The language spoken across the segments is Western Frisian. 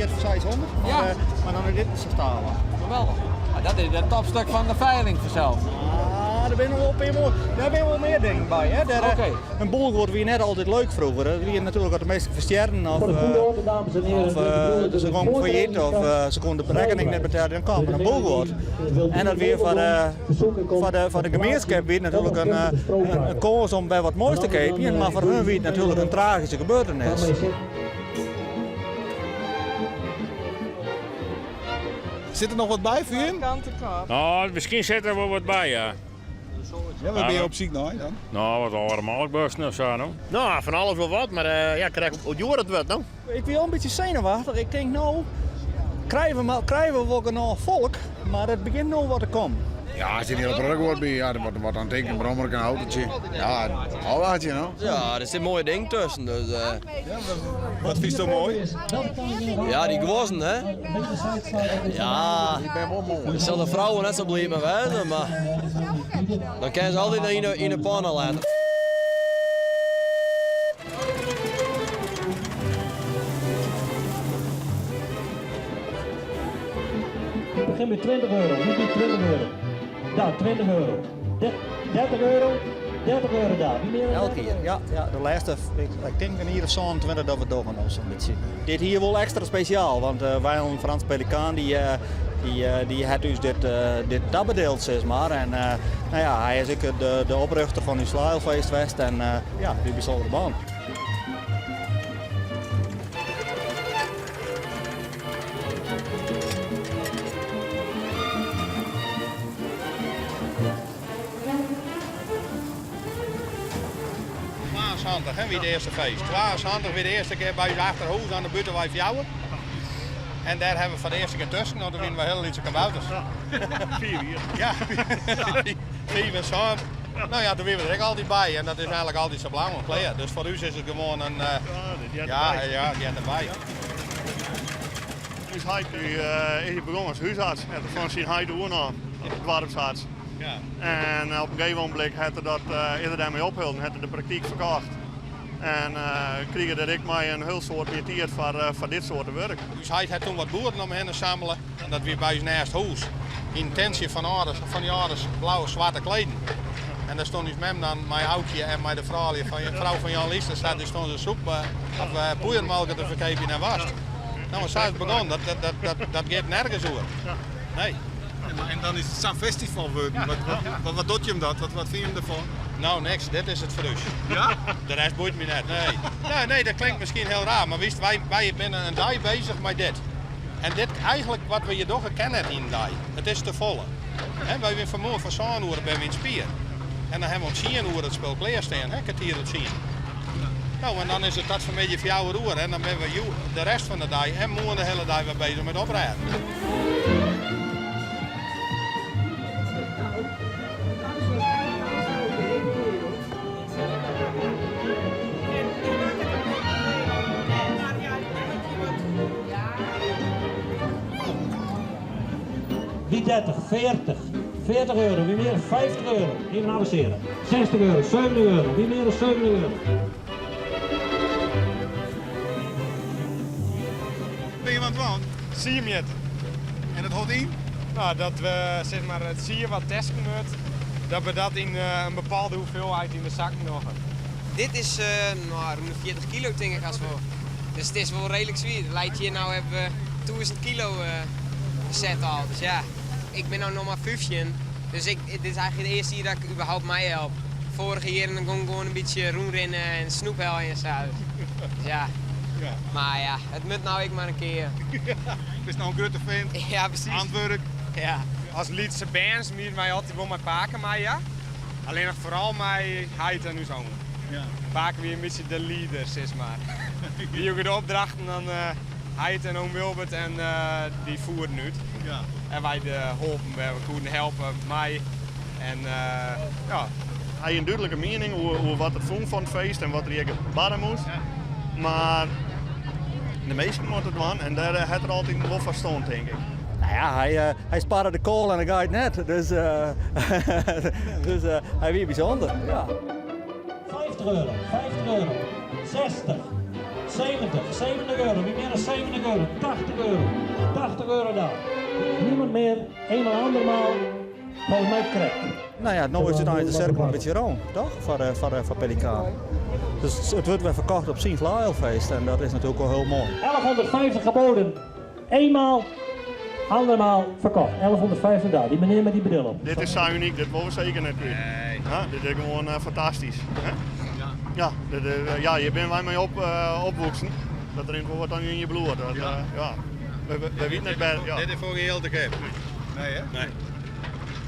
jier 600, Ja. mar dan is dit sa stadich. Geweldich. Maar dat is het topstuk fan de feiling fansels. Ah, der binne wol in pear moaie, dêr binne wol mear dingen by. Hè. Dêr, Oké. In bolguod wie net altyd leuk froeger. Dat wie natuerlik as de minsken ferstjerren of, Voor de goede orde, dames en heren, of de bedoeling ze is gongen failliet of ze konden de rekkening net betelje, dan kaam der in bolguod. En dat wie foar de, foar de, foar de gemienskip wie it natuerlik in, in kâns om wer wat moais te keapjen, mar foar hun wie it natuerlik in tragyske gebeurtenis. Sit der noch wat by foar jim? No, miskien sit der wol wat by, ja. Ja, wêr binne je op syk nei dan? No, wat âlde molkbussen of sa, no. No, fan alles wol wat, mar ja, krekt hoe djoer it wurdt, no. Ik wie al in bytsje senuwachtich. Ik tink no krije we, krije we wol genôch folk, mar it begjint no wat te kommen. Ja, der sit in hiele protte guod by. Ja, der wat aan tinken, brommerke, in autootje. Ja, ôfwachtsje no. Ja, der sit moaie dingen tusken. Dus, uh... Wat fynsto moai? Ja, dy guozzen, hè? Ja, dêr sille de frouwen net sa bliid mei wêze, mar dan kinne se altyd yn de, yn de panne letter. Ik begin met 20 euro. Wie biedt 20 euro? Daar, 20 euro. 30 euro. 30 euro daar. Wie meer Elk jier, ja, ja. De lêste, ik, ik tink in jier of 27 dat we dogge no sa'n bytsje. Dit jier wol ekstra spesjaal, want uh, wijlen Frans Pelikaan dy, uh, dy, uh, dy hat ús dit, dit tabedield, sis mar. En no ja, hy is ek de, de oprjochter fan ús Flaeijelfeest west en ja, dy bysûndere man. Hè, wie it earste feest. 72 wie de earste kear by ús achterhûs oan de Butenwei 4. En dêr hawwe we foar de earste kear tusken, want doe wiene we hiele lytse kabouters. Fiif jier. Ja, 75. No ja, doe wiene we der ek altyd by en dat is eigentlik altyd sa bleaun klear. Dus foar ús is it gewoan in. Ja, ja, it heart derby. Us heit is begûn as húsarts en fan syn heit oernaam, doarpsarts. En op in gegeven ogenblik hat er dat, is er dêrmei opholden, hat er de praktyk ferkocht. En krige er ek mei in hiel soad mear tiid foar, foar dit soarte wurk. Us heit hat toen wat boeren om hinne sammele en dat wie by ús neist hûs. Yn in tintsje fan âlders, fan dy âlders blauwe swarte kleden. En dêr stond ús mem dan mei Aukje en mei de froulju fan, frou fan Jan Liester, sa, dy stonden se soep of poeiermolke te ferkeapjen en wast. No, en sa is it begûn. Dat, dat, dat, dat, dat giet nergens oer. Nee. En dan is it sa'n festival wurden. Wat, wat, wat docht jim dat? Wat, wat fine jim derfan? No, niks. Dit is it foar ús. Ja? De rest boeit my net. Nee. Nee, nee, dat klinkt miskien hiel raar, mar witst, wy, wy binne in dei bezich mei dit. En dit, eigentlik wat we hjir dogge, kin net yn in dei. It is te folle. Hè, wy binne fanmoarn fan sân oere binne we yn it spier. En dan hawwe we om tsien oere it spul klear stean, hè, kertier oer tsien. No, en dan is it tot fanmiddei fjouwer oere en dan binne we de rest fan de dei en moarn de hiele dei wer bezich mei it oprêden. Wie 30, 40, 40 euro, wie mear 50 euro, even avanseren. 60 euro, 70 euro, wie mear 70 euro. Bin je oan it dwaan? Siermjitte. En dat hâldt yn? No, dat we sis mar, it sier wat tesken wurdt, dat we dat yn in bepaalde hoeveelheid yn de sakken dogge. Dit is no, rûn de 40 kilo tink ik hast wol. Dus it is wol reedlik swier. It leit hjir no hawwe we 1000 kilo ferset al. Dus ja, ik bin no noch mar 15, dus ik, dit is eigentlik it earste jier dat ik überhaupt meihelp. Foarige jierren dan gong ik gewoan in bytsje rûnrinne en snoep helje en sa. Dus ja. Mar ja, it moat no ek mar in kear. Bist no in grutte fint. Ja, presys. Oan it wurk. Ja. As lytse bern smieten wy altyd wol mei pake mei, ja. Allinnich foaral mei heit en ús oom. Ja. Pake wie in bytsje de lieder, sis mar. Dy joech de opdrachten dan heit en oom Wilbert en dy foerden út. Ja. En wy de holpen wêr we koenen helpe mei. En ja. Hy hie in dúdlike miening oer wat er fûn fan it feest en wat der hjir barre moast. Mar de minsken moatte it dwaan en dêr hat er altyd wol foar stien, tink ik. No ja, hy, uh, hy sparre de koal en de geit net. Dus, uh, dus uh, hy wie bysûnder. Ja. 50 euro, 50 euro, 60, 70, 70 euro. Wie meer dan 70 euro? 80 euro. 80 euro daar. Niemand meer, eenmaal andermaal. Volgens mij correct. Nou ja, no is it eins de sirkel in bytsje rûn, toch? Foar, foar, foar Pelikaan. Dus it wurdt wer ferkocht op syn Flaeijelfeest en dat is natuerlik wol hiel moai. 1150 geboden. Eenmaal, andermaal verkocht. 1150 daar. Die meneer met die bril op. Dit is sa unyk, dit wolle we seker net kwyt. Ja, dit is gewoan fantastysk. Hè? Ja, dit, ja, hjir binne wy mei op, opwoeksen. Dat rint wol wat yn je bloed. Dat, ja. ja. We, we, we wite net better. Ja. Dit is foar gjin jild te keap. Nee, hè? Nee.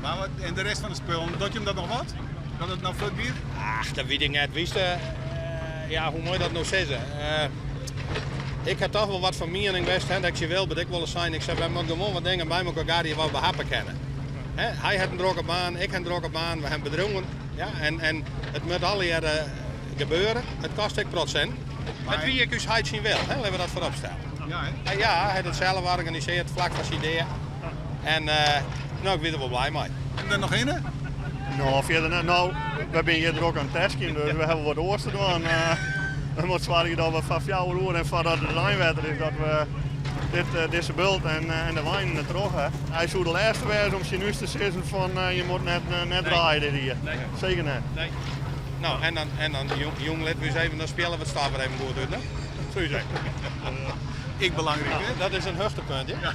Mar wat, en de rest fan de spullen, docht jim dat noch wat? Dat it no fuort giet? Ach, dat wit ik net. Witst, ja, hoe moat ik dat no sizze? Ik ha toch wol wat fan miening west, hè, dat ik tsjin Wilbert ek wolris sein. Ik sei, wy moatte gewoan wat dingen by mekoar garje wat we behappe kinne. Hè, hy hat in drokke baan, ik ha in drokke baan, we hawwe bedriuwen. Ja, en, en it moat allegearre gebeure. It kostet ek protte. It wie ek ús heit syn wil, hè, litte we dat foarop stelle. Ja, hè? Ja, hy hat it sels organisearre flak foar syn dea. En no, ik wie der wol blij mei. En der noch hinne? No, fierder net. No, we binne hjir drok oan it terskjen, dus we hawwe wat oars te dwaan. We moatte soargje dat we foar fjouwer oere en foardat it reinwetter is, dat we dit, dizze bult en, en de weinen der troch ha. Hy soe de lêste wêze om tsjin ús te sizzen fan je moat net, net draaie dit jier. Nee. Seker net. Nee. No, en dan, en dan jong, litte we ús even, dan spjelle we it staf wer even goed út, ne? Soe je sizze. Ek belangryk, hè? Dat is in hichtepunt, ja.